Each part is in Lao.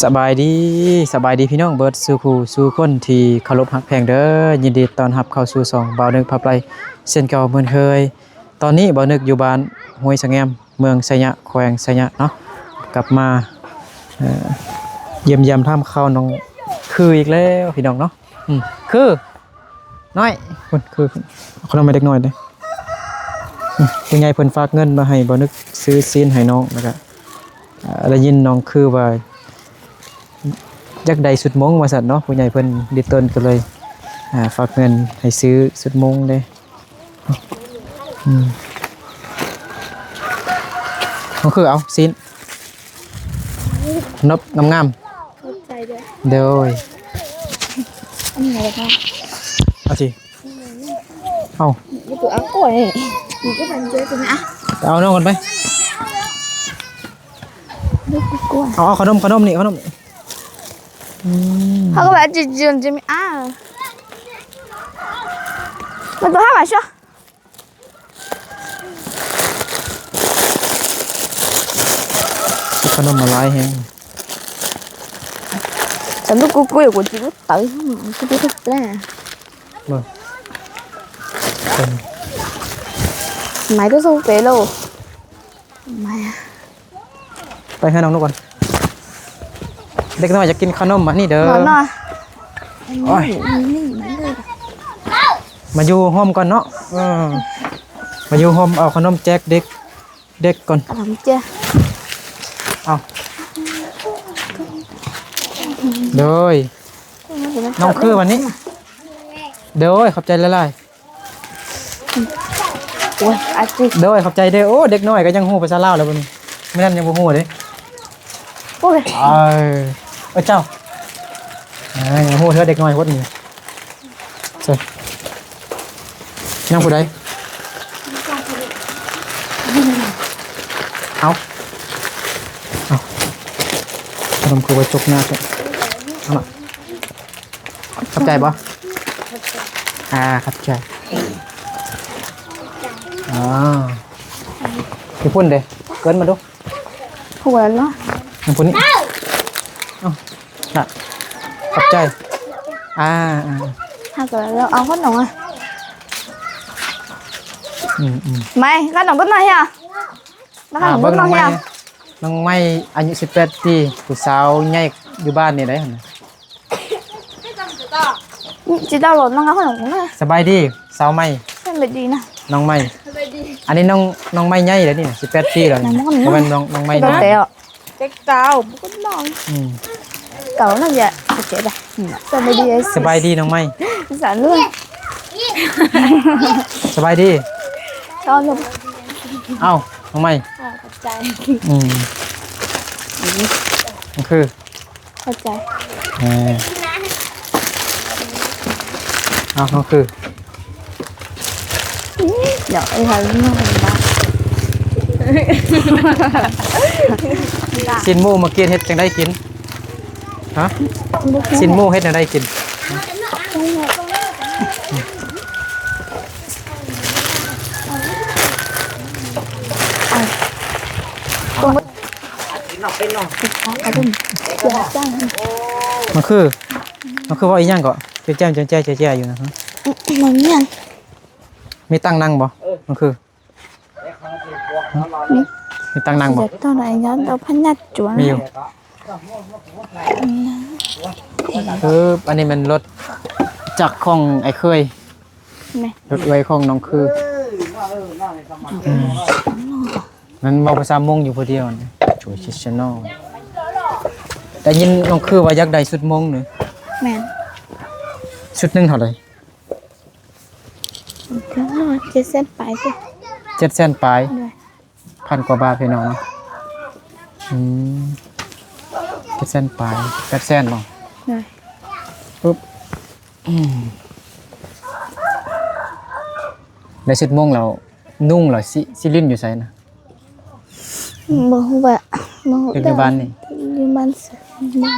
ສະບາຍດີ, ສະບາຍດີພີ່ນ້ອງເບິດສູ່ຄູ່ສູ່ຄົນທີ່ເຄົາລົບຮັກແພງເດີ. ຍິນດີຕ້ອນຮັບເຂົ້າສູ່ຊ່ອງບ່າວນຶກພາໄປເຊັ່ນເກົ່າເໝືອນເຄີຍ. ຕອນນີ້ບ່າວນຶກຢູ່ບ້ານຫ້ວຍສະແງມ ເມືອງໄຊຍະ ແຂວງໄຊຍະເນາະ, ກັບມາ ເອີ ຢ້ຽມຢາມຖາມຂ່າວນ້ອງຄືອີກແລ້ວພີ່ນ້ອງເນາະ. ອືມ ຄື ນ້ອຍ ພຸ້ນ ຄື ເອົາຂະໜົມໃຫ້ເດັກນ້ອຍເດ້. ອືມ ຜູ້ໃຫຍ່ເພິ່ນຝາກເງິນມາໃຫ້ບ່າວນຶກຊື້ຊີ້ນໃຫ້ນ້ອງ ແລ້ວກະ ເອີ ໄດ້ຍິນນ້ອງຄືວ່າຢາກໄດ້ຊຸດມົງວ່າຊັ້ນເນາະ, ຜູ້ໃຫຍ່ເພິ່ນດິດຕົນກໍເລີຍ ອ່າ ຝາກເງິນໃຫ້ຊື້ຊຸດມົງເດ້. ອືມ ກໍຄືເອົາຊີ້ນ ນົບງາມໆ. ຂອບໃຈເດີ. ໂດຍ ອັນນີ້ລະເນາະ. ເອົາຊິ ເອົາ ຢູ່ຕົວອາກອຍນີ້ ຢູ່ກັບມັນເຈີຕົວນີ້ອະ. ໄປເອົານ້ອງກ່ອນໄປ. ລູກກວຍ ເອົາ ເອົາຂະໜົມ ຂະໜົມນີ້ ຂະໜົມນີ້. ອືມ ເຂົາກໍແບບຈືນໆ ຈະມີ ອາ ມັນຕົວຫາມາຊະ. ຂະໜົມມາຫຼາຍແຮງ. ສະນຸກກຸກກຸຍ ກູຈິງເຕີຍ ມັນຄືບໍ່ຖືກແປ. ເບິ່ງ ໄມ້ກໍສົ່ງເປໂລ. ໄມ້ ໄປຫານ້ອງນຸກກ່ອນ. ເດັກນ້ອຍຢາກກິນຂະໜົມອັນນີ້ເດີ. ມາ ໂອ້ຍ ມາຢູ່ໂຮມກ່ອນເນາະ. ເອີ ມາຢູ່ໂຮມ ເອົາຂະໜົມແຈກເດັກ ເດັກກ່ອນ. ເອົາ ໂດຍ ນ້ອງຄືວັນນີ້. ໂດຍ ຂອບໃຈຫຼາຍໆ. ໂອ້ຍ ອາຈິ ໂດຍ ຂອບໃຈເດີ. ໂອ້ ເດັກນ້ອຍກໍຍັງຮູ້ພາສາລາວແລ້ວບັດນີ້, ມື້ນັ້ນຍັງບໍ່ຮູ້ເດ້. ໂອ້ຍ ເອີ ເອີ ເຈົ້າ ເອີ ຍັງຮູ້ເທື່ອເດັກນ້ອຍຄົນນີ້. ໃສ່ ຍັງຜູ້ໃດ? ເອົາ ເອົາ ຂະໜົມຄືໄວ້ຈົກໜ້າແທ້. ເອົາລະ. ຂອບໃຈບໍ່? ອ່າ ຂອບໃຈ. ອໍ ຢູ່ພຸ້ນເດ້ ເອີ້ນມາດູ. ຜູ້ນັ້ນເນາະ ຢູ່ພຸ້ນນີ້. ເອົ້າ ນະ ຂອບໃຈ. ອ່າ ອ່າ ຫາກໍເອົາຂະໜົມອະ. ອືມໆ ໄມ້ ຂະໜົມຕົ້ນໄມ້ອະ. ອ່າ ເບິ່ງນ້ອງໃໝ່ ນ້ອງໃໝ່ອາຍຸສິບແປດປີ ຜູ້ສາວໃຫຍ່ຢູ່ບ້ານນີ້ໄດ໋ຫັ້ນນະ. ອືມ ຊິເອົາລົດມາກັບຂະໜົມນະ. ສະບາຍດີສາວໃໝ່. ສະບາຍດີນະ ນ້ອງໃໝ່. ສະບາຍດີ. ອັນນີ້ນ້ອງ ນ້ອງໃໝ່ໃຫຍ່ແລ້ວນີ້ ສິບແປດປີແລ້ວນີ້. ບໍ່ແມ່ນນ້ອງ ນ້ອງໃໝ່ນ້ອຍ. ແຕ່ເຈົ້າບໍ່ກໍນ້ອງ. ອືມ ເກົ່ານັ້ນແຫຼະ. ໂອເຄໄດ໋. ສະບາຍດີ ສະບາຍດີນ້ອງໃໝ່. ສານເລື່ອງ ສະບາຍດີ. ເອົ້າ ນ້ອງໃໝ່. ຂອບໃຈ. ອືມ ມັນຄື ເຂົ້າໃຈ. ເອີ ເອົາ ມັນຄື ດຽວໄອ້ເຮົານອນບາດ. ຊີ້ນໝູເມື່ອກີ້ເຮັດຈັ່ງໃດກິນ? ຮະ? ຊີ້ນໝູເຮັດແນວໃດກິນ? ມັນຄື ມັນຄືເວົ້າອີ່ຫຍັງເກາະ? ແຈ້ມໆ ແຈ້ມໆ ແຈ້ມໆ ຢູ່ນະ. ມັນມີຫຍັງ? ມີຕັ່ງນັ່ງບໍ່? ມັນຄື ມີ ມີຕັ່ງນັ່ງບໍ່? ເຈົ້າໄດ້ຍາດເອົາພະຍາດຈົວນະ. ມີຢູ່. ເອີ ອັນນີ້ແມ່ນລົດຈັກຂອງອ້າຍເຂີຍ. ແມ່ນ ລົດເອື້ອຍຂອງນ້ອງຄື. ອືມ ມັນເວົ້າພາສາມົ້ງຢູ່ຜູ້ດຽວນະ. ໂຈຊິຊະນອລ ໄດ້ຍິນນ້ອງຄືວ່າຢາກໄດ້ຊຸດມົ້ງເນາະ. ແມ່ນ. ຊຸດໜຶ່ງເທົ່າໃດ? ເຈັດແສນປາຍຕິ. ເຈັດແສນປາຍ. ໂດຍ. ພັນກວ່າບາດພີ່ນ້ອງເນາະ. ອືມ ເຈັດແສນປາຍ ແປດແສນບໍ່? ໂດຍ. ປຶບ ອືມ ໄດ້ຊຸດມົ້ງແລ້ວ ນຸ່ງແລ້ວຊິ ຊິຫຼິ້ນຢູ່ໃສນະ? ບໍ່ຮູ້ວ່າ ບໍ່ຮູ້. ເຮັດຢູ່ບ້ານນີ້? ຢູ່ບ້ານຊື່.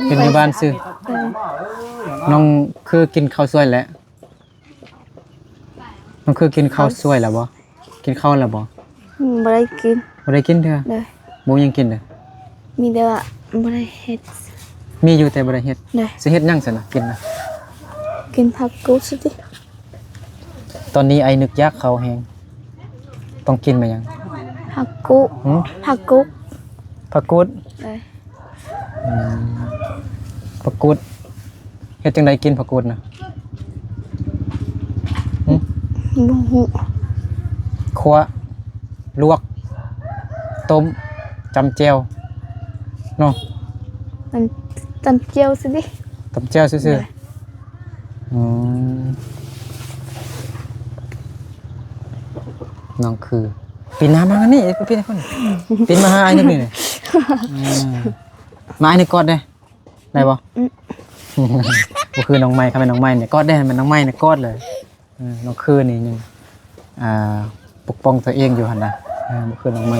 ເຮັດຢູ່ບ້ານຊື່. ໂດຍ. ນ້ອງຄືກິນເຂົ້າສວຍແລ້ວ? ມັນຄືກິນເຂົ້າສວຍແລ້ວບໍ່? ກິນເຂົ້າແລ້ວບໍ່? ອືມ ບໍ່ໄດ້ກິນ. ບໍ່ໄດ້ກິນເທື່ອ? ໂດຍ. ບໍ່ມີຫຍັງກິນເດີ? ມີແຕ່ວ່າບໍ່ໄດ້ເຮັດ. ມີຢູ່ແຕ່ບໍ່ໄດ້ເຮັດ. ໂດຍ. ຊິເຮັດຫຍັງຊັ້ນນະ ກິນນະ? ກິນຜັກກູດຊິຕິ. ຕອນນີ້ອ້າຍນຶກຢາກເຂົ້າແຮງ. ຕ້ອງກິນມາຫຍັງ? ຜັກກູດ. ຫື? ຜັກກູດ. ຜັກກູດ? ໂດຍ. ອືມ ຜັກກູດ ເຮັດຈັ່ງໃດກິນຜັກກູດນະ? ຫຶ? ບໍ່ຮູ້. ຂົ້ວ ລວກ ຕົ້ມ ຈຳແຈ່ວເນາະ. ອັນ ຈຳແຈ່ວຊື່ໆ. ຈຳແຈ່ວຊື່ໆ. ໂດຍ. ອືມ ນ້ອງຄື ປີນໜ້າມານີ້ ປີນໃຫ້ຄົນ ປີນມາຫາອ້າຍນີ້ນີ້. ອືມ ມາ ອ້າຍນີ້ກອດເດ້ ໄດ້ບໍ່? ອືມ ບໍ່ຄືນ້ອງໃໝ່. ຄັນແມ່ນນ້ອງໃໝ່ນີ້ກອດເດ້ ແມ່ນນ້ອງໃໝ່ນີ້ກອດເລີຍ. ເອີ ນ້ອງຄືນີ້ຍັງ ອ່າ ປົກປ້ອງຕົວເອງຢູ່ຫັ້ນນະ. ເອີ ບໍ່ຄືນ້ອງໃໝ່.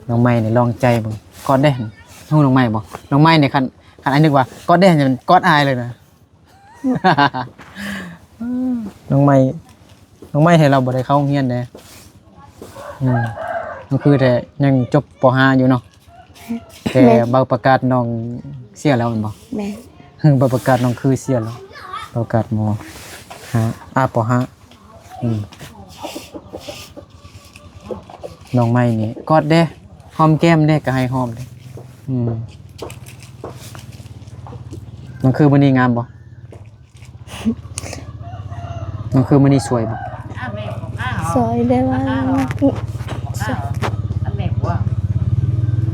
ນ້ອງໃໝ່ນີ້ລອງໃຈເບິ່ງ ກອດເດ້. ຮູ້ນ້ອງໃໝ່ບໍ່? ນ້ອງໃໝ່ນີ້ ຄັນ ຄັນອ້າຍນຶກວ່າກອດເດ້ ມັນກອດອ້າຍເລີຍນະ. ນ້ອງໃໝ່ ນ້ອງໃໝ່ແທ້ ລາວບໍ່ໄດ້ເຂົ້າໂຮງຮຽນເດ້. ອືມ ນ້ອງຄືແທ້ ຍັງຈົບ ປໍຫ້າ ຢູ່ເນາະ. ແຕ່ ແມ່ນ ໃບປະກາດນ້ອງເສຍແລ້ວແມ່ນບໍ່? ແມ່ນ. ໃບປະກາດນ້ອງຄືເສຍແລ້ວ ໃບປະກາດ ມໍຫ້າ ອາ ປໍຫ້າ. ອືມ ນ້ອງໃໝ່ນີ້ກອດເດ້ ຫອມແກ້ມເດ້ ກໍໃຫ້ຫອມເດ້. ອືມ ນ້ອງຄືມື້ນີ້ງາມບໍ່? ນ້ອງຄືມື້ນີ້ສວຍບໍ່? ສວຍ ແຕ່ວ່າ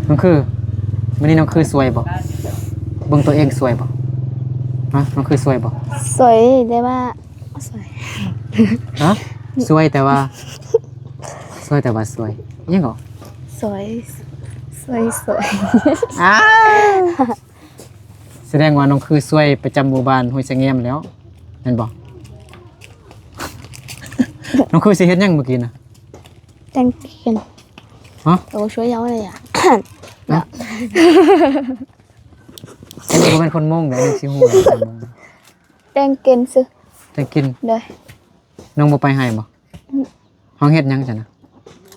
ນ້ອງຄື ມື້ນີ້ນ້ອງຄືສວຍບໍ່? ເບິ່ງຕົວເອງສວຍບໍ່? ຮະ ນ້ອງຄືສວຍບໍ່? ສວຍ ແຕ່ວ່າ ສວຍ ຮະ ສວຍ ແຕ່ວ່າ ສວຍ ແຕ່ວ່າສວຍ ອີຫຍັງເກາະ? ສວຍ ສວຍ ສວຍ ອ້າ ສະແດງວ່ານ້ອງຄືສວຍປະຈຳໝູ່ບ້ານຫ້ວຍສະແງມແລ້ວ ແມ່ນບໍ່? ນ້ອງຄືຊິເຮັດຫຍັງມື້ກີ້ນະ? ແຕ່ງກິນ. ຮະ? ໂອ້ ຊ່ວຍເອົາແດ່. ເນາະ ອັນນີ້ບໍ່ແມ່ນຄົນມົ້ງເດ້ ອັນນີ້ຊິຮູ້ແລ້ວຄົນມົ້ງ. ແຕ່ງກິນຊື່. ແຕ່ງກິນ. ໂດຍ. ນ້ອງບໍ່ໄປໄຮ່ບໍ່? ອືມ. ຫ້ອງເຮັດຫຍັງຊັ້ນນະ?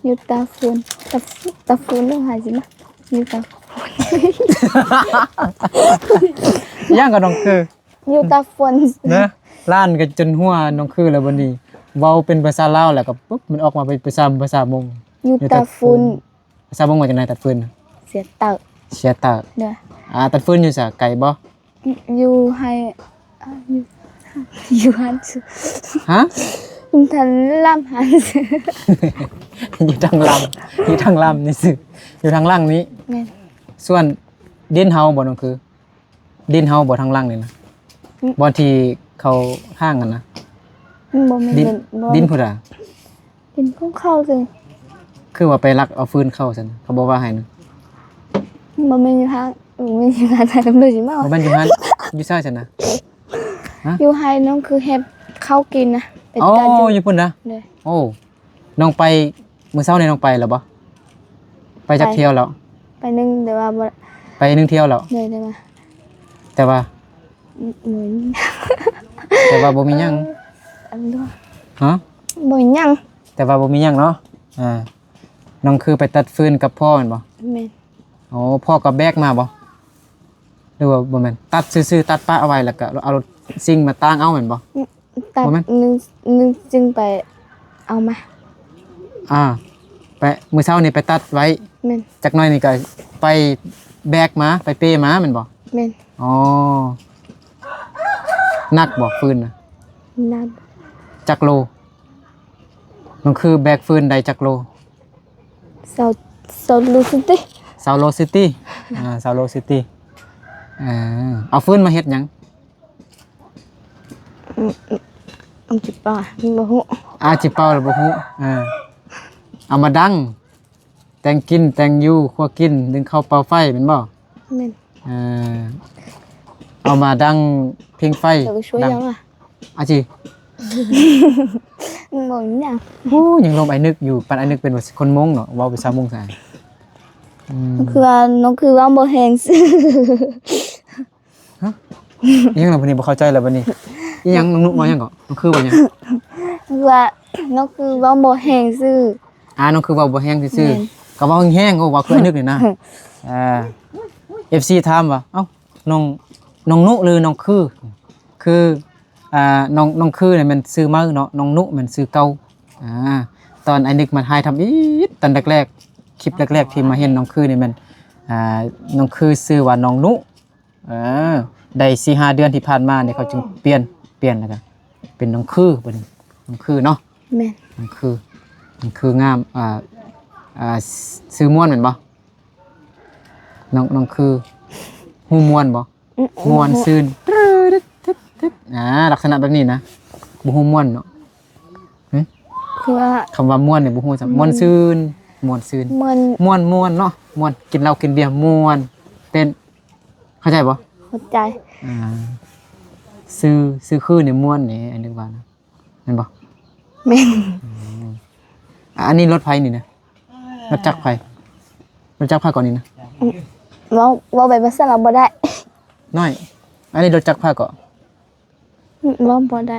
ຢູ່ຕາຝຸ່ນ ຕາ ຕາຝຸ່ນ ເດີ ໃຫ້ຊິມາ ຢູ່ຕາຝົນ. ຫຍັງກໍນ້ອງຄື ຢູ່ຕາຝົນນະ. ລ້ານກໍຈົນຫົວນ້ອງຄືແລ້ວບັດນີ້ ເວົ້າເປັນພາສາລາວແລ້ວກໍປຶບ ມັນອອກມາເປັນພາສາ ພາສາມົ້ງ. ຢູ່ຕາຝຸ່ນ. ພາສາມົ້ງວ່າຈັ່ງໃດ? ຕັດຟືນ. ເສຍເຕີ. ເສຍເຕີ. ເດີ. ອ່າ ຕັດຟືນຢູ່ໃສ? ໄກບໍ່? ຢູ່ໄຮ່ ຢູ່ ຢູ່ຫັ້ນ. ຮະ? ຢູ່ທາງລຳຫັ້ນ. ຢູ່ທາງລຳ ຢູ່ທາງລຳນີ້ຊື່ ຢູ່ທາງຫຼັງນີ້. ແມ່ນ. ສ່ວນດິນເຮົາບໍ່ນ້ອງຄື ດິນເຮົາບໍ່ທາງຫຼັງນີ້ນະ? ອືມ. ບ່ອນທີ່ເຂົາຫ້າງຫັ້ນນະ? ອືມ ບໍ່ແມ່ນ ດິນ ດິນ ບໍ່ ດິນຜູ້ໃດ? ເປັນຂອງເຂົາເລີຍ. ຄືວ່າໄປລັກເອົາຟືນເຂົາຊັ້ນ ເຂົາບໍ່ວ່າໃຫ້ນະ? ບໍ່ແມ່ນຢູ່ຫັ້ນ ບໍ່ແມ່ນຢູ່ຫັ້ນ ບໍ່ແມ່ນຢູ່ຫັ້ນ ຢູ່ໃສຊັ້ນນະ? ຮະ? ຢູ່ໄຮ່ນ້ອງຄືເຮັດເຂົ້າກິນນະ ເປັນ ໂອ້ ການຢູ່ ຢູ່ພຸ້ນນະ? ໂດຍ. ໂອ້ ນ້ອງໄປ ມື້ເຊົ້ານີ້ນ້ອງໄປແລ້ວບໍ່? ໄປຈັກ ໄປ ທ່ຽວແລ້ວ? ໄປໜຶ່ງ ແຕ່ວ່າບໍ່ ໄປໜຶ່ງທ່ຽວແລ້ວ? ໂດຍ ແຕ່ວ່າ ແຕ່ວ່າ ອືມ ແຕ່ວ່າບໍ່ມີຫຍັງ. ເອີ ອັນ ຮະ? ບໍ່ມີຫຍັງ ແຕ່ວ່າບໍ່ມີຫຍັງເນາະ. ອ່າ ນ້ອງຄືໄປຕັດຟືນກັບພໍ່ແມ່ນບໍ່? ແມ່ນ. ໂອ້ ພໍ່ກໍແບກມາບໍ່? ຫຼືວ່າບໍ່ແມ່ນ ຕັດຊື່ໆ ຕັດປະເອົາໄວ້ ແລ້ວກໍເອົາລົດຊິງມາຕາງເອົາແມ່ນບໍ່? ອືມ ຕັດ ບໍ່ແມ່ນ ໜຶ່ງ ໜຶ່ງຈຶ່ງໄປເອົາມາ. ອ່າ ໄປ ມື້ເຊົ້ານີ້ໄປຕັດໄວ້. ແມ່ນ. ຈັກໜ້ອຍນີ້ກໍໄປແບກມາ ໄປເປມາແມ່ນບໍ່? ແມ່ນ. ອໍ ໜັກບໍ່ຟືນນະ? ໜັກ. ຈັກໂລ? ນ້ອງຄືແບກຟືນໄດ້ຈັກໂລ? ຊາວ ຊາວໂລຊິຕິ. ຊາວໂລຊິຕິ. ອ່າ ຊາວໂລຊິຕິ. ເອີ ເອົາຟືນມາເຮັດຫຍັງ? ອືມ ອືມ ອາດຊິເປົ່າ ບໍ່ຮູ້. ອາດຊິເປົ່າແລ້ວບໍ່ຮູ້. ເອີ ເອົາມາດັງ ແຕ່ງກິນ ແຕ່ງຢູ່ ຄົວກິນ ໜຶ້ງເຂົ້າ ເປົ່າໄຟແມ່ນບໍ່? ແມ່ນ. ເອີ ເອົາມາດັງເພງໄຟ ເຈົ້າກໍຊ່ວຍ ດັງ ເຈົ້າວ່າ ອາຈີ ບໍ່ມີຫຍັງ. ໂອ້ ຍັງລົມອ້າຍນຶກຢູ່ ປານອ້າຍນຶກເປັນຄົນມົ້ງເນາະ ເວົ້າພາສາມົ້ງໃສ່. ອືມ ຄືວ່ານ້ອງຄືເວົ້າບໍ່ແຮງຊື່. ຮະ? ອີຫຍັງລະບັດນີ້ ບໍ່ເຂົ້າໃຈລະບັດນີ້. ອີຫຍັງ? ນ້ອງນຸເວົ້າຫຍັງເກາະ? ນ້ອງຄືເວົ້າຫຍັງ? ຄືວ່ານ້ອງຄືເວົ້າບໍ່ແຮງຊື່. ອ່າ ນ້ອງຄືເວົ້າບໍ່ແຮງຊື່ໆ. ແມ່ນ. ກໍເວົ້າແຮງໆ ກໍເວົ້າຄືອ້າຍນຶກນີ້ນະ. ອ່າ ເອັຟຊີຖາມວ່າ ເອົ້າ ນ້ອງ ນ້ອງນຸ ຫຼື ນ້ອງຄື? ຄື ອ່າ ນ້ອງ ນ້ອງຄືນີ້ແມ່ນຊື່ໃໝ່ເນາະ, ນ້ອງນຸແມ່ນຊື່ເກົ່າ. ອ່າ ຕອນອ້າຍນຶກມາຖ່າຍທຳອິດຕອນແລກໆ ຄລິບແລກໆທີ່ມາເຫັນນ້ອງຄືນີ້ແມ່ນ ອ່າ ນ້ອງຄືຊື່ວ່ານ້ອງນຸ. ເອີ ໄດ້ສີ່ຫ້າເດືອນທີ່ຜ່ານມານີ້ ເຂົາຈຶ່ງປ່ຽນ ປ່ຽນແລ້ວກໍເປັນນ້ອງຄືບັດນີ້. ນ້ອງຄືເນາະ. ແມ່ນ. ນ້ອງຄື ນ້ອງຄືງາມ. ອ່າ ອ່າ ຊື່ມ່ວນແມ່ນບໍ່? ນ້ອງ ນ້ອງຄືຮູ້ມ່ວນບໍ່? ອືມ ມ່ວນຊື່ນ ອືມ ອ່າ ລັກສະນະແບບນີ້ນະ ບໍ່ຮູ້ມ່ວນເນາະ. ຫຶ? ຄືວ່າ ຄຳວ່າມ່ວນນີ້ບໍ່ຮູ້ຊ້ຳ. ມ່ວນຊື່ນ ມ່ວນຊື່ນ ມ່ວນ ມ່ວນ ມ່ວນເນາະ. ມ່ວນ ກິນເຫຼົ້າກິນເບຍມ່ວນ ເຕັ້ນ ເຂົ້າໃຈບໍ່? ເຂົ້າໃຈ. ອ່າ ຊື່ ຊື່ຄືນີ້ມ່ວນນີ້ ອັນນີ້ວ່ານະ ແມ່ນບໍ່? ແມ່ນ. ອືມ ອັນນີ້ລົດໃຜນີ້ນະ? ລົດຈັກໃຜ? ລົດຈັກໃຜກ່ອນນີ້ນະ? ອືມ ເວົ້າ ເວົ້າໄປພາສາລາວບໍ່ໄດ້. ນ້ອຍ ອັນນີ້ລົດຈັກໃຜເກາະ? ອືມ ເວົ້າບໍ່ໄດ້.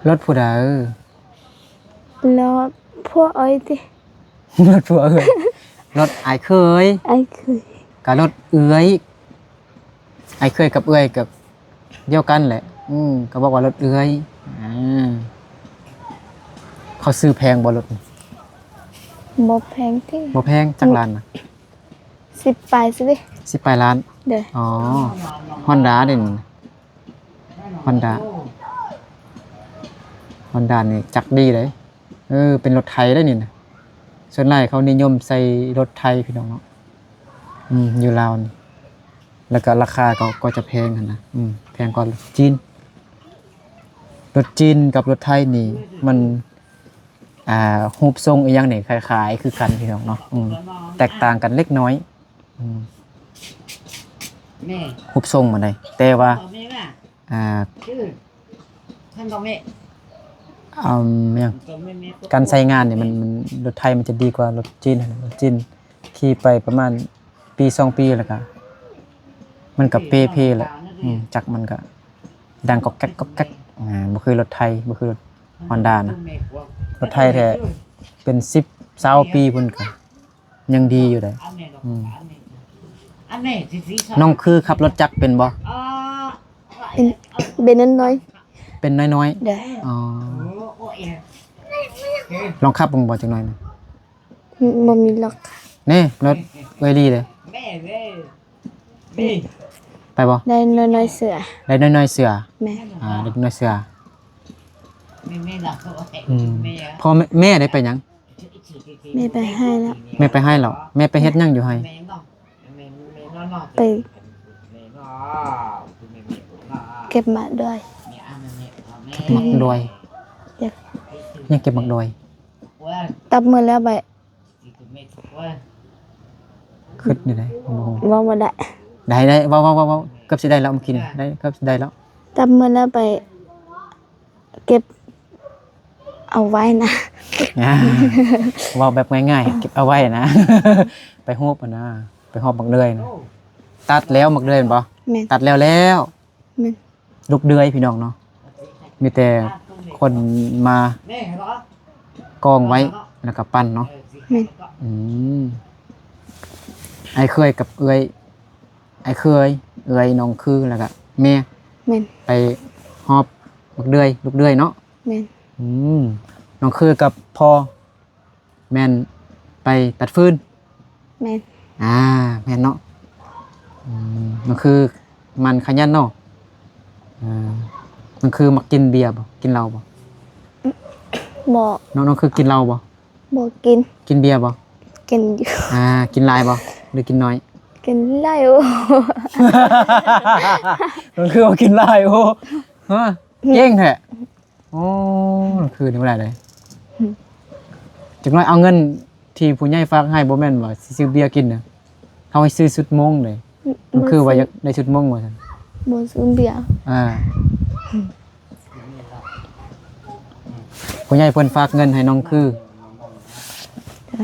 ລົດຜູ້ໃດ? ລົດຜົວເອື້ອຍຕິ. ລົດຜົວເອື້ອຍ. ລົດອ້າຍເຂີຍ. ອ້າຍເຂີຍ. ກະລົດເອື້ອຍ. ອ້າຍເຂີຍກັບເອື້ອຍກໍດຽວກັນແຫຼະ. ອືມ ກໍບອກວ່າລົດເອື້ອຍ. ອ່າ ເຂົາຊື້ແພງບໍ່ລົດນີ້? ບໍ່ແພງຕິ. ບໍ່ແພງ. ຈັກລ້ານນະ? ສິບປາຍຊິເດ. ສິບປາຍລ້ານ. ໂດຍ. ອໍ ຮອນດາເດ້ນີ້. ຮອນດາ ຮອນດານີ້ຈັກດີເດ້. ເອີ ເປັນລົດໄຖເດ້ນີ້ນະ. ສ່ວນຫຼາຍເຂົານິຍົມໃສ່ລົດໄຖພີ່ນ້ອງເນາະ. ອືມ ຢູ່ລາວນີ້ ແລ້ວກໍລາຄາກໍ ກໍຈະແພງຫັ້ນນະ. ອືມ ແພງກວ່າຈີນ. ລົດຈີນກັບລົດໄທນີ້ມັນ ອ່າ ຮູບຊົງອີ່ຫຍັງນີ້ຄ້າຍໆຄືກັນພີ່ນ້ອງເນາະ. ອືມ ແຕກຕ່າງກັນເລັກນ້ອຍ. ອືມ ຮູບຊົງມັນໃດ ແຕ່ວ່າ ອ່າ ອືມ ຫຍັງ ການໃຊ້ງານນີ້ມັນ ມັນ ລົດໄທມັນຈະດີກວ່າລົດຈີນຫັ້ນ. ລົດຈີນຂີ່ໄປປະມານປີສອງປີ ແລ້ວກະມັນກະເປ່ເພແຫຼະ. ອືມ ຈັກມັນກະດັງກອກແກກກອກແກກ. ອ່າ ບໍ່ຄືລົດໄທ ບໍ່ຄືລົດຮອນດານະ. ລົດໄທແທ້ເປັນສິບຊາວປີພຸ້ນກະ ຍັງດີຢູ່ເດ້. ອືມ ນ້ອງຄືຂັບລົດຈັກເປັນບໍ່? ເປັນ ເປັນນ້ອຍໆ. ເປັນນ້ອຍໆ. ໂດຍ. ອໍ ລອງຂັບເບິ່ງບໍ່ຈັກໜ້ອຍນະ? ບໍ່ມີລັອກ. ນີ້ລົດເອື້ອຍລີເດ້. ໄປບໍ່? ໄດ້ນ້ອຍໆເສືອ. ໄດ້ນ້ອຍໆເສືອ. ແມ່ນ. ອ່າ ເດັກນ້ອຍເສືອ. ອືມ ພໍ່ແມ່ ແມ່ໄດ້ໄປຫຍັງ? ແມ່ໄປໄຮ່ແລ້ວ. ແມ່ໄປໄຮ່ແລ້ວ. ແມ່ໄປເຮັດຫຍັງຢູ່ໄຮ່? ໄປເກັບໝາກດ້ວຍ. ເກັບໝາກດ້ວຍ. ຢາກ ຍັງເກັບໝາກດ້ວຍ. ຕັບມື້ແລ້ວໄປ ຄຶດຢູ່ໃດ໋ ບໍ່ຮູ້ ເວົ້າບໍ່ໄດ້. ໄດ້ ໄດ້ ເວົ້າ ເວົ້າ ເວົ້າ ເກືອບຊິໄດ້ແລ້ວ ເມື່ອກີ້ນີ້ ເອີ ໄດ້ ເກືອບຊິໄດ້ແລ້ວ. ຕັບມື້ແລ້ວໄປເກັບເອົາໄວ້ນະ. ອ່າ ເວົ້າແບບງ່າຍໆ ເກັບເອົາໄວ້ນະ. ໄປຮູບຫັ້ນນະ ໄປຮອບໝາກເດືອຍນະ. ຕັດແລ້ວໝາກເດືອຍແມ່ນບໍ່? ແມ່ນ. ຕັດແລ້ວແລ້ວ. ແມ່ນ. ລູກເດືອຍພີ່ນ້ອງເນາະ ມີແຕ່ຄົນມາກອງໄວ້ ແລ້ວກໍປັ່ນເນາະ. ແມ່ນ. ອືມ ອ້າຍເຂີຍກັບເອື້ອຍ ອ້າຍເຂີຍ ເອື້ອຍນ້ອງຄື ແລ້ວກໍແມ່ ແມ່ນ ໄປຮອບໝາກເດືອຍ ລູກເດືອຍເນາະ. ແມ່ນ. ອືມ ນ້ອງຄືກັບພໍ່ ແມ່ນໄປຕັດຟືນ. ແມ່ນ. ອ່າ ແມ່ນເນາະ. ອືມ ນ້ອງຄືມັນຂະຫຍັນເນາະ. ເອີ ນ້ອງຄືມັກກິນເບຍບໍ່? ກິນເຫຼົ້າບໍ່? ບໍ່. ນ້ອງ ນ້ອງຄືກິນເຫຼົ້າບໍ່? ບໍ່ກິນ. ກິນເບຍບໍ່? ກິນຢູ່. ອ່າ ກິນຫຼາຍບໍ່ ຫຼືກິນໜ້ອຍ? ກິນຫຼາຍໂອ. ນ້ອງຄືວ່າກິນຫຼາຍໂອ. ຮະ ເກັ່ງແທ້. ໂອ້ ຄືນີ້ບໍ່ໄດ້ເລີຍ. ອືມ ຈັກໜ້ອຍເອົາເງິນທີ່ຜູ້ໃຫຍ່ຝາກໃຫ້ ບໍ່ແມ່ນວ່າຊິຊື້ເບຍກິນນະ ເຮົາໃຫ້ຊື້ຊຸດໂມງເດ້. ອືມ ມັນຄືວ່າຢາກໄດ້ຊຸດໂມງວ່າຊັ້ນ. ບໍ່ຊື້ເບຍ. ອ່າ ຜູ້ໃຫຍ່ເພິ່ນຝາກເງິນໃຫ້ນ້ອງຄື.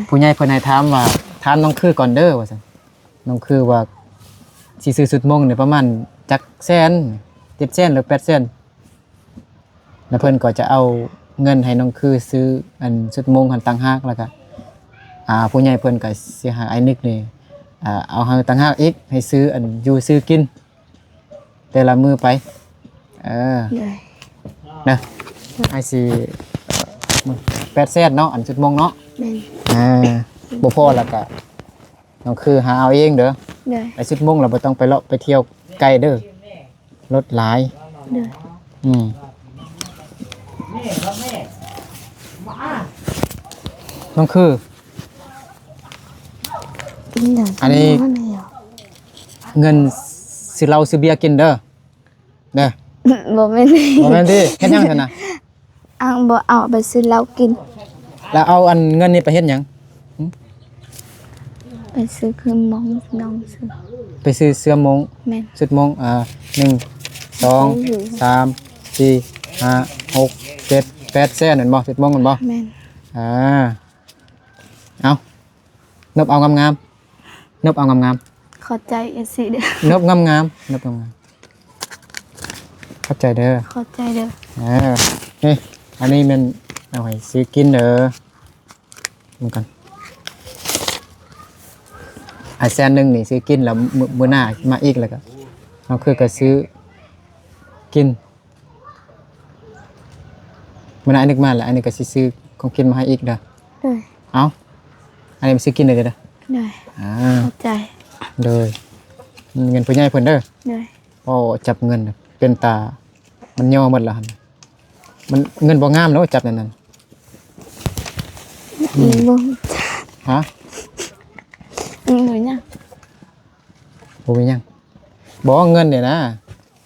ຜູ້ໃຫຍ່ເພິ່ນໃຫ້ຖາມວ່າ ຖາມນ້ອງຄືກ່ອນເດີວ່າຊັ້ນ. ນ້ອງຄືວ່າຊິຊື້ຊຸດໂມງນີ້ປະມານຈັກແສນ ເຈັດແສນ ຫຼື ແປດແສນ. ແລ້ວເພິ່ນກໍຈະເອົາເງິນໃຫ້ນ້ອງຄືຊື້ອັນຊຸດໂມງຫັ້ນຕ່າງຫາກ. ແລ້ວກໍ ອ່າ ຜູ້ໃຫຍ່ເພິ່ນກໍຊິໃຫ້ອ້າຍນຶກນີ້ ອ່າ ເອົາໃຫ້ຕ່າງຫາກອີກ ໃຫ້ຊື້ອັນຢູ່ຊື້ກິນ ແຕ່ລະມື້ໄປ ເອີ ໂດຍ ນະ ອ້າຍຊິ ເອີ ແປດແສນເນາະ ອັນຊຸດມົ້ງເນາະ ແມ່ນ ອ່າ ບໍ່ພໍລະກະ ນ້ອງຄືຫາເອົາເອງເດີ ໂດຍ ໄປຊຸດມົ້ງລະບໍ່ຕ້ອງໄປເລາະໄປທ່ຽວໄກເດີ ລົດຫຼາຍ ໂດຍ ອືມ ນ້ອງຄື ອັນນີ້ ເງິນຊື້ເຫຼົ້າຊື້ເບຍກິນເດີ ເດີ ບໍ່ແມ່ນ ບໍ່ແມ່ນຕິ ເຮັດຫຍັງຊັ້ນນະ ອັງ ບໍ່ເອົາໄປຊື້ເຫຼົ້າກິນ ແລ້ວເອົາອັນເງິນນີ້ໄປເຮັດຫຍັງ? ຫຶ? ໄປຊື້ເຄື່ອງມອງນ້ອງຊື້ ໄປຊື້ເສື້ອໂມ່ງ ແມ່ນ ຊຸດໂມ່ງ ອ່າ ໜຶ່ງ ສອງ ສາມ ສີ່ ຫ້າ ຫົກ ເຈັດ ແປດແສນແມ່ນບໍ່? ຊຸດໂມ່ງແມ່ນບໍ່? ແມ່ນ ອ່າ ເອົາ ນົບເອົາງາມໆ ນົບເອົາງາມໆ ຂອບໃຈເອັຟຊີເດີ ນົບງາມໆ ນົບງາມໆ ຂອບໃຈເດີ ຂອບໃຈເດີ ເອີ ນີ້ ອັນນີ້ແມ່ນເອົາໃຫ້ຊື້ກິນເດີ ເບິ່ງກ່ອນ ອ່າ ແສນໜຶ່ງນີ້ຊື້ກິນ ແລ້ວມື້ ມື້ໜ້າມາອີກ ແລ້ວກໍເຮົາຄືກໍຊື້ກິນ ມື້ໜ້າອ້າຍນຶກມາແລ້ວ ອ້າຍນຶກກໍຊິຊື້ຂອງກິນມາໃຫ້ອີກເດີ ໂດຍ ເອົາ ອັນນີ້ໄປຊື້ກິນເດີ ໂດຍ ອ່າ ຂອບໃຈ ໂດຍ ເງິນຜູ້ໃຫຍ່ເພິ່ນເດີ ໂດຍ ໂອ້ ຈັບເງິນເປັນຕາ ມັນຍໍໝົດແລ້ວຫັ້ນ ມັນ ເງິນບໍ່ງາມແລ້ວຈັບແນວນັ້ນ ອືມ ບໍ່ ຮະ ອືມ ບໍ່ມີຫຍັງ ບໍ່ມີຫຍັງ ບໍ່ ເງິນນີ້ນະ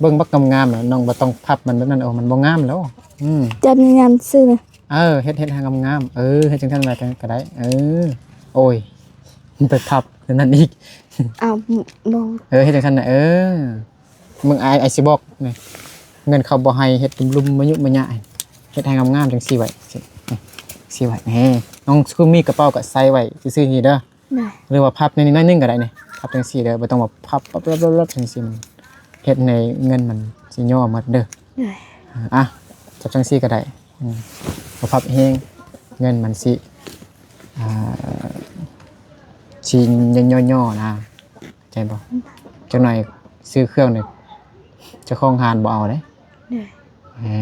ເບິ່ງບັກງາມໆ ນ້ອງບໍ່ຕ້ອງພັບມັນແບບນັ້ນ ໂອ້ ມັນບໍ່ງາມແລ້ວ ອືມ ຈັບງາມຊື່ນະ ເອີ ເຮັດ ເຮັດໃຫ້ງາມໆ ເອີ ເຮັດຈັ່ງຊັ້ນໄວ້ກໍໄດ້ ເອີ ໂອ້ຍ ໄປພັບນັ້ນອີກ ອ້າວ ບໍ່ ເອີ ເຮັດຈັ່ງຊັ້ນນະ ເອີ ມຶງ ອ້າຍ ອ້າຍຊິບອກນີ້ ເງິນເຂົາບໍ່ໃຫ້ເຮັດລຸ່ມໆ ມະຍຸມະຍະ ເຮັດໃຫ້ງາມໆ ຈັ່ງຊີ້ໄວ້ ຊີ້ໄວ້ ນີ້ ນ້ອງຄືມີກະເປົາກໍໃສ່ໄວ້ຊື່ໆ ນີ້ເດີ ໂດຍ ຫຼືວ່າພັບໃນນີ້ໜ້ອຍໜຶ່ງກໍໄດ້ນີ້ ພັບຈັ່ງຊີ້ເດີ ບໍ່ຕ້ອງວ່າພັບປັບໆໆ ຈັ່ງຊີ້ ມັນເຮັດໃຫ້ເງິນມັນຊິຍໍໝົດເດີ ໂດຍ ອ່າ ຈັບຈັ່ງຊີ້ກໍໄດ້ ອືມ ບໍ່ພັບແຮງ ເງິນມັນຊິ ອ່າ ຊິຍໍໆ ນະ ເຂົ້າໃຈບໍ່? ຈັກໜ່ອຍຊື້ເຄື່ອງນີ້ ເຈົ້າຂອງຮ້ານບໍ່ເອົາເດ້ ໂດຍ ເອີ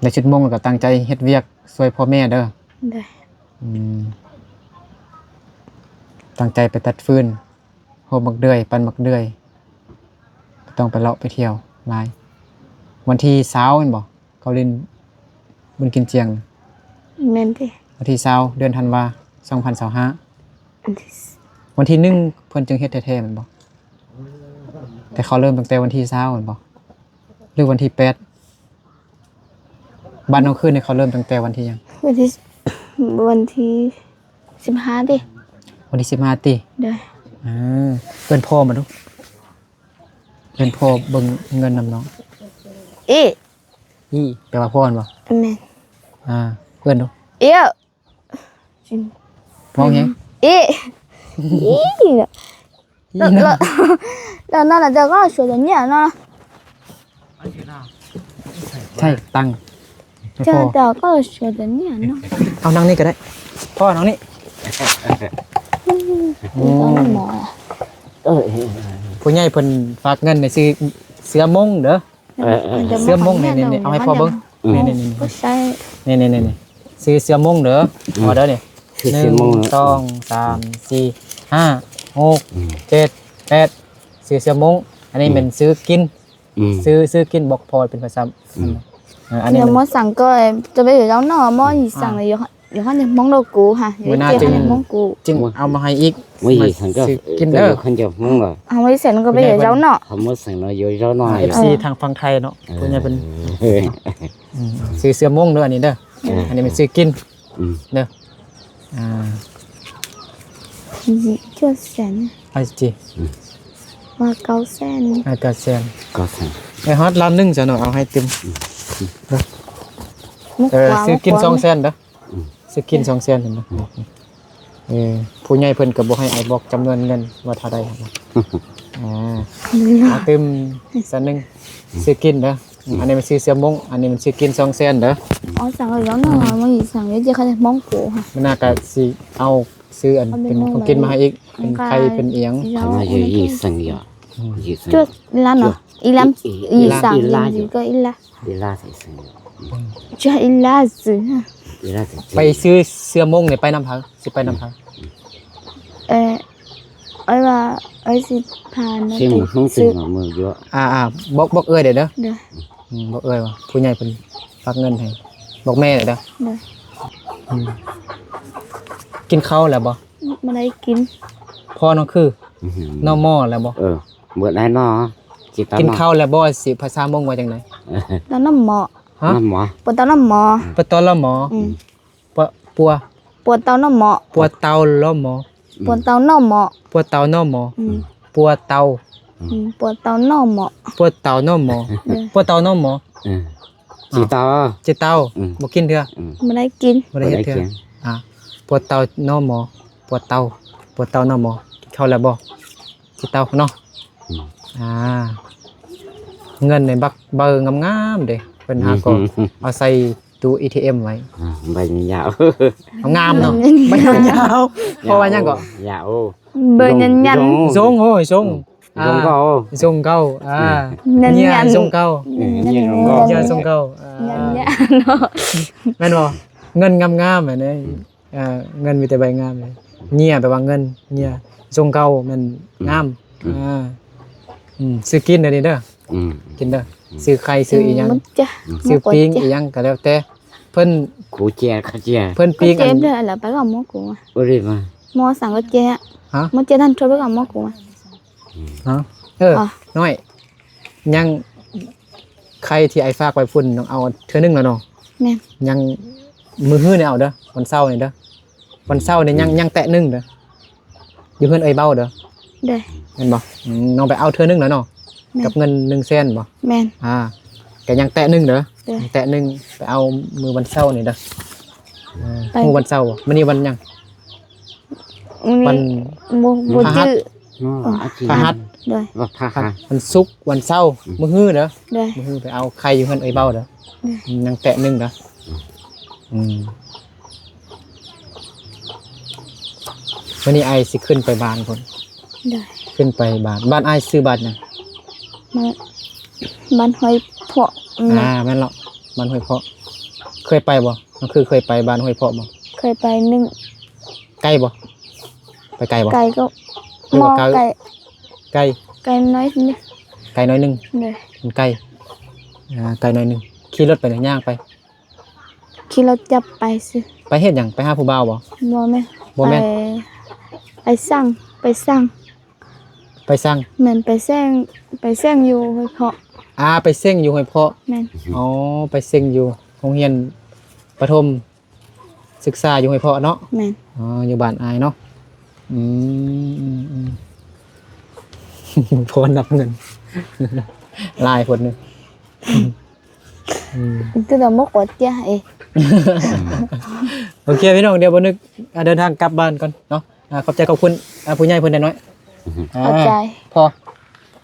ໄດ້ຊຸດໂມ່ງແລ້ວກໍຕັ້ງໃຈເຮັດວຽກຊ່ວຍພໍ່ແມ່ເດີ ໂດຍ ອືມ ຕັ້ງໃຈໄປຕັດຟືນ ໂຮມໝາກເດືອຍ ປັ່ນໝາກເດືອຍ ບໍ່ຕ້ອງໄປເລາະໄປທ່ຽວຫຼາຍ ວັນທີຊາວແມ່ນບໍ່? ເຂົາຫຼິ້ນບຸນກິນຈຽງ ແມ່ນຕິ ວັນທີຊາວ ເດືອນທັນວາ ສອງພັນຊາວຫ້າ ວັນທີ ວັນທີໜຶ່ງເພິ່ນຈຶ່ງເຮັດແທ້ໆ ແມ່ນບໍ່? ແຕ່ເຂົາເລີ່ມຕັ້ງແຕ່ວັນທີຊາວ ແມ່ນບໍ່? ຫຼືວັນທີແປດ? ບ້ານນ້ອງຄືນນີ້ເຂົາເລີ່ມຕັ້ງແຕ່ວັນທີຫຍັງ? ວັນທີ ວັນທີສິບຫ້າຕິ? ວັນທີສິບຫ້າຕິ? ໂດຍ ເອີ ເອີ້ນພໍ່ມາດູ. ເອີ້ນພໍ່ເບິ່ງເງິນນຳນ້ອງ. ອີ ອີ ແປວ່າພໍ່ແມ່ນບໍ່? ແມ່ນ. ອ່າ ເອີ້ນດູ. ເອີ ເວົ້າແຮງ. ອີ ອີ อีเนาะ แล้ว แล้ว แล้วนั่นน่ะ เดี๋ยวก็สวยอย่างเงี้ยเนาะ ໃຊ້ຕັງໃຫ້ພໍ່. ເຈົ້າກໍສວຍແບບນີ້ເນາະ. ເອົານັ່ງນີ້ກໍໄດ້. ພໍ່ນັ່ງນີ້. ອືມ ເອີ ຜູ້ໃຫຍ່ເພິ່ນຝາກເງິນໃຫ້ຊື້ເສື້ອໂມ່ງເດີ. ເອີ ເອີ ເສື້ອໂມ່ງນີ້ ນີ້ ນີ້ ເອົາໃຫ້ພໍ່ເບິ່ງ. ອືມ ນີ້ ນີ້ ນີ້ ບໍ່ໃຊ້ ນີ້ ນີ້ ນີ້ ຊື້ເສື້ອໂມ່ງເດີ. ອືມ ເອົາເດີນີ້. ໜຶ່ງ ສອງ ສາມ ສີ່ ຫ້າ ຫົກ ເຈັດ ແປດ ຊື້ເສື້ອໂມ່ງ. ອັນນີ້ແມ່ນ ອືມ ຊື້ກິນ. ອືມ ຊື້ ຊື້ກິນ ບອກພໍ່ເປັນພາສາ. ອືມ ເອີ ອັນນີ້ ເດ ມັນ ໝໍສັງກໍຈະໄປຢູ່ເຈົ້າເນາະ. ໝໍອີສັງ ອ່າ ຢູ່ ຢູ່ຫັ້ນຍັງມອງດອກກູຫາ ມື້ໜ້າຈຶ່ງ ມອງກູ ຈຶ່ງເອົາມາໃຫ້ອີກ. ມື້ອີສັງກໍ ມາຊື້ກິນເດີ ຄັນຈະມອງວ່າ ເຮົາໄປເຊັນກໍໄປຢູ່ເຈົ້າເນາະ. ເຮົາມາສັງເນາະ ຢູ່ເຈົ້າເນາະ. ເອີ ເອັຟຊີ ທາງຝັ່ງໄທເນາະ. ເອີ ເພິ່ນຈະເປັນ ອືມ ອືມ ຊື້ເສື້ອໂມ່ງເດີ ອັນນີ້ເດີ. ເອີ ອັນນີ້ມັນຊື້ກິນ. ອືມ ເດີ ອ່າ ຈວດແສນ ໄອຈີ ອືມ ວ່າເກົ້າແສນ ເກົ້າແສນ ເກົ້າແສນ. ໄປຮອດລ້ານໜຶ່ງຊະເນາະ ເອົາໃຫ້ເຕັມ. ອືມ ເດີ ເອີ ຊື້ກິນສອງແສນເດີ. ອືມ ຊື້ກິນສອງແສນເຫັນບໍ່? ອືມ ເອີ ຜູ້ໃຫຍ່ເພິ່ນກໍບໍ່ໃຫ້ອ້າຍບອກຈຳນວນເງິນວ່າເທົ່າໃດຫັ້ນນະ. ອ່າ ເອົາຕື່ມແສນໜຶ່ງ ຊື້ກິນເດີ. ອືມ ອັນນີ້ມັນຊື້ເສື້ອໂມ່ງ ອັນນີ້ມັນຊື້ກິນສອງແສນເດີ. ອໍ ສັ່ງເອົາເນາະ ອືມ ມື້ນີ້ສັ່ງເອົາ ເຈົ້າຂ້າມອງໂກຫະ. ມື້ໜ້າກໍຊິເອົາ ຊື້ອັນເປັນຂອງກິນມາໃຫ້ອີກ ເປັນໄຂ່ເປັນອີ່ຫຍັງ. ເຈົ້າ ເຈົ້າ ອີ່ສັງເຫຍ ອືມ ອີ່ສັງ ຈວດລະເນາະ ອີ່ລຳ ອີ່ສັງ ອີ່ລະ ອີ່ລະ ອີ່ລະ ຈວດອີ່ລະ ອີ່ລະ ໄປຊື້ເສື້ອໂມງນີ້ໄປນຳໃຜ? ຊິໄປນຳໃຜ? ເອີ ອ້າຍວ່າອ້າຍຊິພານ້ອງໄປຊື້ ອາໆ ບອກ ບອກເອື້ອຍເດີ ເດີ ອືມ ບອກເອື້ອຍວ່າຜູ້ໃຫຍ່ເພິ່ນຝາກເງິນໃຫ້ ບອກແມ່ເດີ ເດີ ອືມ ກິນເຂົ້າແລ້ວບໍ່? ບໍ່ໄດ້ກິນ ພໍນ້ອງຄື ອືມ ນມແລ້ວບໍ່? ເອີ ເບິດແລ້ວເນາະ ກິນເຂົ້າແລ້ວບໍ່? ຊິພາສາມົ້ງວ່າຈັ່ງໃດ? ຕອນນມ ຮະ? ນມ ປວດເຕົານມ ປວດເຕົານມ ອືມ ປວດ ປວດ ປວດເຕົານມ ປວດເຕົາລມ ປວດເຕົານມ ປວດເຕົານມ ອືມ ປວດເຕົາ ອືມ ປວດເຕົານມ ປວດເຕົານມ ເອີ ປວດເຕົານມ ອືມ ຈີເຕົາ ຈີເຕົາ ອືມ ບໍ່ກິນເທື່ອ ອືມ ບໍ່ໄດ້ກິນ ບໍ່ໄດ້ເຮັດເທື່ອ ບໍ່ໄດ້ກິນ ອາ ປວດເຕົານມ ປວດເຕົາ ປວດເຕົານມ ກິນເຂົ້າແລ້ວບໍ່? ຂີ້ເຕົາເນາະ ອືມ ອ່າ ເງິນໃນບັກໃບງາມໆເດ້ ເພິ່ນຫາກໍ ອືມ ເອົາໃສ່ຕູ້ເອທີເອັມໄວ້ ອ່າ ໃບຍາວໆ ງາມເນາະ ໃບຍາວໆ ເພາະວ່າຫຍັງກໍ ຍາວ ໂອ້ ໃບຍາວໆ ຊົງ ໂອ້ຍ ຊົງ ອືມ ອ່າ ຊົງເກົ່າ ຊົງເກົ່າ ອ່າ ເງິນ ເງິນ ເງິນຊົງເກົ່າ ເງິນ ເງິນຊົງເກົ່າ ເງິນ ອ່າ ເງິນເນາະ ແມ່ນບໍ່ ເງິນງາມໆ ອັນນີ້ ອືມ ອ່າ ເງິນມີແຕ່ໃບງາມເລີຍ ເງຍແປວ່າເງິນ ເງຍ ຊົງເກົ່າແມ່ນ ອືມ ງາມ ອືມ ອ່າ ອືມ ຊື້ກິນເດີນີ້ເດີ ອືມ ກິນເດີ ອືມ ຊື້ໄຂ່ ຊື້ອີ່ຫຍັງ ອືມ ຊື້ປີ້ງອີ່ຫຍັງກໍແລ້ວແຕ່ ເພິ່ນ ກູແຈ ເຂົາແຈ ເພິ່ນປີ້ງ ເຂົາແຈ ອັນ ເດີ ລະໄປກັບໝໍກູ ບໍ່ໄດ້ມາ ໝໍສັ່ງເຂົາແຈ ຮະ ໝໍແຈທ່ານໂທໄປກັບໝໍກູ ອືມ ເນາະ ເອີ ອໍ ນ້ອຍ ຍັງໄຂ່ທີ່ອ້າຍຝາກໄວ້ພຸ້ນ ຕ້ອງເອົາເທື່ອໜຶ່ງແລ້ວເນາະ ແມ່ນ ຍັງມື້ຮືນີ້ເອົາເດີ ວັນເສົານີ້ເດີ ວັນເສົານີ້ຍັງ ອືມ ຍັງແຕະໜຶ່ງເດີ ຢູ່ເຮືອນເອື້ອຍເບົາເດີ ໂດຍ ແມ່ນບໍ່? ອືມ ນ້ອງໄປເອົາເທື່ອໜຶ່ງແລ້ວເນາະ ແມ່ນ ກັບເງິນໜຶ່ງແສນບໍ່? ແມ່ນ ອ່າ ກໍຍັງແຕະໜຶ່ງເດີ ໂດຍ ແຕະໜຶ່ງ ໄປເອົາມື້ວັນເສົານີ້ເດີ ເອີ ໄປ ມື້ວັນເສົາບໍ່? ມື້ນີ້ວັນຫຍັງ? ມື້ນີ້ ວັນ ບໍ່ ບໍ່ ພະຫັດ ຈື່ ອໍ ອາທິດ ພະຫັດ ໂດຍ ວັນພະຫັດ ວັນສຸກ ວັນເສົາ ອືມ ມື້ຮືເດີ ໂດຍ ມື້ຮືໄປເອົາໄຂ່ຢູ່ເຮືອນເອື້ອຍເບົາເດີ ໂດຍ ອືມ ຍັງແຕະໜຶ່ງເດີ ອືມ ອືມ ມື້ນີ້ອ້າຍຊິຂຶ້ນໄປບ້ານພຸ້ນ ໂດຍ ຂຶ້ນໄປບ້ານ ບ້ານອ້າຍຊື່ບ້ານຫຍັງ? ບ້ານ ບ້ານຫ້ວຍເພາະ ອືມ ອ່າ ແມ່ນເລາະ ບ້ານຫ້ວຍເພາະ ເຄີຍໄປບໍ່? ມັນຄືເຄີຍໄປບ້ານຫ້ວຍເພາະບໍ່? ເຄີຍໄປໜຶ່ງ ໄກບໍ່? ໄປໄກບໍ່? ໄກກໍ ບໍ່ ບໍ່ໄກ ໄກ ໄກໜ້ອຍໜຶ່ງ ໄກໜ້ອຍໜຶ່ງ ໂດຍ ມັນໄກ ອ່າ ໄກໜ້ອຍໜຶ່ງ ຂີ່ລົດໄປ ຫຼື ຍ່າງໄປ? ຂີ່ລົດຈັກໄປຊື່ ໄປເຮັດຫຍັງ? ໄປຫາຜູ້ບ່າວບໍ່? ບໍ່ແມ່ນ ບໍ່ແມ່ນ ໄປ ໄປສ້າງ ໄປສ້າງ ໄປສ້າງ ແມ່ນ ໄປແຊງ ໄປແຊງຢູ່ຫ້ວຍເພາະ ອ່າ ໄປເສັງຢູ່ຫ້ວຍເພາະ ແມ່ນ ອໍ ໄປເສັງຢູ່ໂຮງຮຽນປະຖົມ ສຶກສາຢູ່ຫ້ວຍເພາະເນາະ ແມ່ນ ອໍ ຢູ່ບ້ານອ້າຍເນາະ ອືມ ອືມ ອືມ ພໍນັບເງິນ ຫຼາຍຄົນນີ້ ອືມ ຄືແບບບໍ່ກວດເຈ້ຍເອ ໂອເຄ ພີ່ນ້ອງ ດຽວບໍ່ນຶກ ອ່າ ເດີນທາງກັບບ້ານກ່ອນເນາະ ອ່າ ຂອບໃຈຂອບຄຸນ ອ່າ ຜູ້ໃຫຍ່ເພິ່ນໄດ້ນ້ອຍ ອ່າ ຂອບໃຈ ພໍ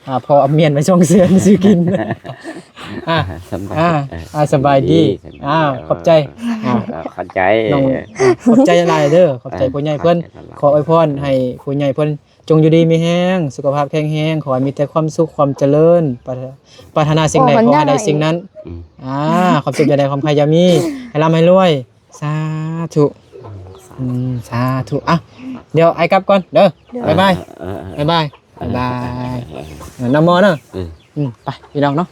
ອ່າ ພໍເອົາມຽນໄປສົ່ງເສືອນຊື້ກິນ ອ່າ ສະບາຍ ອ່າ ອ່າ ສະບາຍດີ ອ່າ ຂອບໃຈ ອ່າ ຂອບໃຈ ນ້ອງ ອ່າ ຂອບໃຈຫຼາຍເດີ ຂອບໃຈຜູ້ໃຫຍ່ເພິ່ນ ອ່າ ຂໍອວຍພອນໃຫ້ຜູ້ໃຫຍ່ເພິ່ນ ຈົ່ງຢູ່ດີມີແຮງ ສຸຂະພາບແຂງແຮງ ຂໍໃຫ້ມີແຕ່ຄວາມສຸກຄວາມຈະເລີນ ປາ ປາດຖະໜາສິ່ງໃດ ຂໍໃຫ້ໄດ້ສິ່ງນັ້ນ ອືມ ອ່າ ຄວາມເຈັບຢ່າໄດ້ ຄວາມໄຂ້ຢ່າມີ ໃຫ້ລ່ຳໃຫ້ລວຍ ສາທຸ ອືມ ສາທຸ ອ່ະ ດຽວອ້າຍກັບກ່ອນເດີ ບາຍບາຍ ເອີ ບາຍບາຍ ບາຍບາຍ ເອີ ນຳໝໍເດີ ອືມ ອືມ ໄປ ພີ່ນ້ອງເນາະ